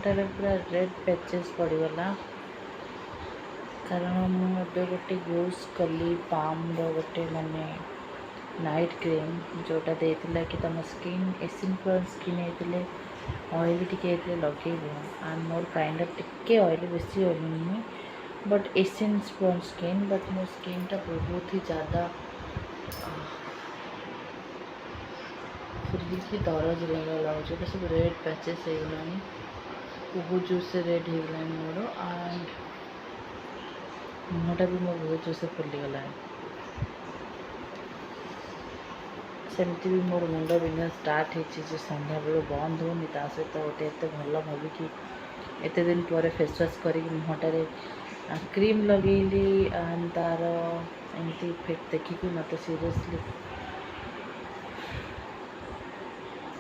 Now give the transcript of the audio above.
ମୁହଁଟାରେ ପୁରା red patches ପଡ଼ିଗଲା, କାରଣ ମୁଁ ଏବେ ଗୋଟେ ୟୁଜ୍ କଲି ପାମ୍ର ଗୋଟେ ମାନେ ନାଇଟ୍ କ୍ରିମ୍, ଯେଉଁଟା ଦେଇଥିଲା କି ତୁମ ସ୍କିନ୍ ଏସିନ୍ ପ୍ରୋନ୍ ସ୍କିନ୍ ହେଇଥିଲେ, ଅଏଲି ଟିକେ ହେଇଥିଲେ ଲଗେଇବ। ଆଣ୍ଡ ମୋର କାଇଣ୍ଡ ଅଫ୍ ଟିକେ ଅଏଲି, ବେଶୀ ଅଏଲି ନୁହେଁ, ବଟ୍ ଏସିନ୍ ପ୍ରୋନ୍ ସ୍କିନ୍। ବଟ୍ ମୋ ସ୍କିନ୍ଟା ବହୁତ ହି ज़्यादा ଫୁଲିକି ଦରଜ ଭଳିଆ ଲାଗୁଛି। ଏଇଟା ସବୁ ରେଡ଼୍ ପ୍ୟାଚେସ୍ ହେଇଗଲାଣି, ବହୁତ ଜୋରସେ ରେଡ଼୍ ହେଇଗଲାଣି ମୋର। ଆଣ୍ଡ ମୁହଁଟା ବି ମୋ ବହୁତ ଜୋରସେ ଫୁଲିଗଲାଣି। ସେମିତି ବି ମୋର ମୁଣ୍ଡ ବିନ୍ଧା ଷ୍ଟାର୍ଟ ହେଇଛି ଯେ ସନ୍ଧ୍ୟାବେଳୁ ବନ୍ଦ ହେଉନି। ତା ସହିତ ଗୋଟେ ଏତେ ଭଲ ଭାବିକି ଏତେ ଦିନ ପରେ ଫେସ୍ ୱାଶ୍ କରିକି ମୁହଁଟାରେ କ୍ରିମ୍ ଲଗେଇଲି, ଆଣ୍ଡ ତା'ର ଏମିତି ଇଫେକ୍ଟ ଦେଖିକି ମୋତେ ସିରିୟସଲି